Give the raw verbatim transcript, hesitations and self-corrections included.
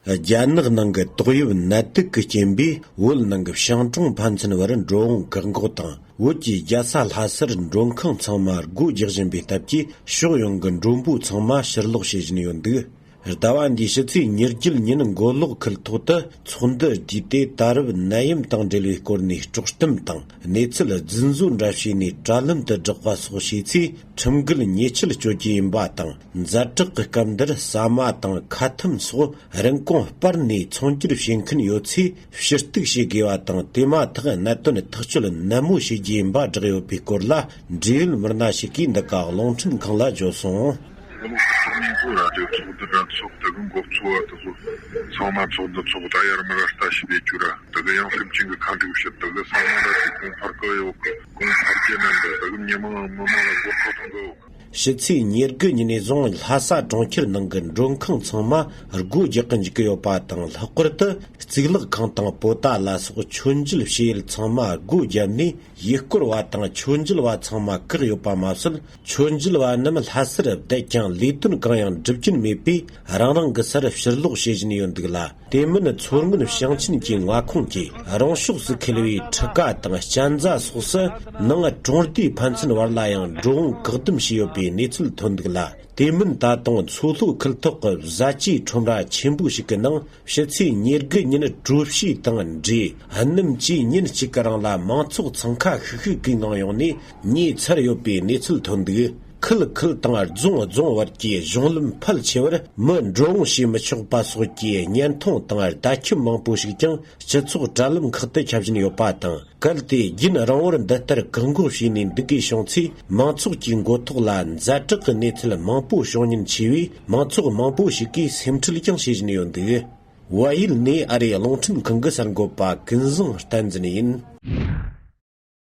རྒྱ་ནག་ནང་གི་ཏོག་དབྱིབས་ནད་དུག་གི་རྐྱེན་པས། བོད་ནང་གི་ཤང་གྲོང་ཕན་ཚུན་བར་འགྲོ་འོང་བཀག་འགོག་དང་། བོད་ཀྱི་རྒྱལ་ས་ལྷ་སར་མགྲོན་ཁང་ཚང་མ་སྒོ་རྒྱག་བཞིན་པའི་སྟབས་ཀྱིས། ཕྱོགས་ཡོངས་ཀྱི་མགྲོན་པོ་ཚང་མ་ཕྱིར་ལོག་བྱེད་བཞིན་ཡོད་འདུག་ཟླ་བ་འདིའི་ཕྱི་ཚེས་ཉེར་བརྒྱད་ཉིན་མགོ་ལོག་ཁུལ་ཐོག་ཏུ་ཚོགས་འདུ་བསྡུས་ཏེ། ད་རེབ་ནད་ཡམས་དང་འབྲེལ་བའི་སྐོར་ནས་དཀྲོག་གཏམ་དང་གནས་ཚུལ་རྫུན་བཟོ་འདྲ་བྱས་ནས་དྲ་ལམ་དུ་བསྒྲགས་པ་སོགས་བྱས་ཚེ། ཁྲིམས་འགལ་ཉེས་ཆད་གཅོད་རྒྱུ་ཡིན་པ་དང་། ཛ་དྲག་གི་སྐབས་འདིར་ཟ་མ་དང་ཁ་ཐུམ་སོགས་རིན་གོང་སྤར་ནས་ཚོང་སྒྱུར་བྱེད་མཁན་ཡོད་ཚེ་ཕྱིར་གཏུག་བྱེད་དགོས་པ་དང་། དེ་མ་ཐག་གནད་དོན་ཐག་གཅོད་ནན་མོ་བྱེད་རྒྱུ་ཡིན་པ་བསྒྲགས་ཡོད་པའི་སྐོར་ལ། འབྲེལ་ཡོད་མི་སྣ་ཞིག་གིས་འདི་ག་རླུང་འཕྲིན་ཁང་ལ་བརྗོད་སོང་། ཚོགས་མི་ཚོ་ར་ཌིའོ་ཚོགས་འདུ་འདྲ་ཚོགས། དེ་གི་འགོ་གཙོ་བ་དེ་ཚོ་ཚང་མ་ཚོགས་འདུ་ཚོགས། ད་ཡར་མར་ལྟ་ཞིབ་བྱེད་རྒྱུ་ར། དེ་གི་ཡང་སེམས་ཅན་གི་ཁ་འདུག་བཤད། དེ་གི་ས་མ་ར་དེ་གོང་འཕར་གི་ཡོད། གོང་འཕར་གྱི་རྣམ་པ། དེ་གི་མི་མང་མི་མང་ལ་མགོ་སྐོར་གཏོང་གི་ཡོད། ཕྱི་ཚེས་ཉེར་དགུ་ཉིན་ནས་བཟུང་ལྷ་ས་གྲོང་ཁྱེར་ནང་གི་མགྲོན་ཁང་ཚང་མ་སྒོ་རྒྱག་གི་འཇུག་གི་ཡོད་པ་དང་། ལྷག་པར་དུ་གཙུག་ལག་ཁང་དང་པོ་ཏཱ་ལ་སོགས་མཆོད་མཇལ་བྱེད་ཡུལ་ཚང་མ་སྒོ་བརྒྱབ་ནས། ཡུལ་སྐོར་བ་དང་མཆོད་མཇལ་བ་ཚང་མ་བཀག་ཡོད་པ་མ་ཟད། མཆོད་མཇལ་བ་རྣམས་ལྷ་སར་བསྡད་ཀྱང་ལས་དོན་གང་ཡང་སྒྲུབ་ཀྱིན་མེད་པས། རང་རང་གི་སར་ཕྱིར་ལོག་བྱེད་བཞིན་ཡོད་འདུག་ལ། དེ་མིན་མཚོ་སྔོན་ཞིང་ཆེན་གྱི་མངའ་ཁོངས་ཀྱི་རང་ཕྱོགས་སུ་འཁེལ་བའི་ཁྲི་ཀ་དང་གཅན་ཚ་སོགས་སུ་ནང་གྲོང་སྡེ་ཕན་ཚུན་བར་ལ་ཡང་འགྲོ་འོང་བཀག་སྡོམ་བྱས་ཡོད་པའི་གནས་ཚུལ་ཐོན་འདུག་ལ། དེ་མིན་ད་དུང་མཚོ་ལྷོ་ཁུལ་ཐོག་གི་བཟའ་བཅའི་ཁྲོམ་ར་ཆེན་པོ་ཞིག་གི་ནང་ཕྱི་ཚེས་ཉེར་དགུ་ཉིན་གྲོ་བྱའི་དང་འབྲས་སྣུམ་བཅས་ཉིན་གཅིག་གི་རིང་ལ་མང་ཚོགས་འཚང་ཁ་ཤིག་ཤིག་གིས་ངང་ཡོང་ནས་ཉོས་ཚར་ཡོད་པའི་གནས་ཚུལ་ཐོན་འདུག་ཁུལ་ཁུལ་དང་རྫོང་རྫོང་བར་གྱི་གཞུང་ལམ་ཕལ་ཆེ་བར་མི་འགྲོ་འོང་བྱེད་མི་ཆོག་པ་སོགས་ཀྱི་བརྙན་ཐུང་དང་བརྡ་ཁྱབ་མང་པོ་ཞིག་ཀྱང་སྤྱི་ཚོགས་དྲ་ལམ་ཁག་ཏུ་ཁྱབ་བཞིན་ཡོད་པ་དང་། གལ་ཏེ་རྒྱུན་རིང་བོར་འདི་ལྟར་བཀག་འགོག་བྱས་ནས་འདུག་དགོས་བྱུང་ཚེ། མང་ཚོགས་ཀྱི་མགོ་ཐོག་ལ་ཛ་དྲག་གི་གནས་ཚུལ་མང་པོ་བྱུང་ཉེན་ཆེ་བས། མང་ཚོགས་མང་པོ་ཞིག་གིས་སེམས་ཁྲལ་ཀྱང་བྱེད་བཞིན་ཡོད་འདུག་བལ་ཡུལ་ནས་ཨ་རིའི་རླུང་འཕྲིན་ཁང་གི་གསར་འགོད་པ་ཀུན་བཟང་བསྟན་འཛིན་ཡིན།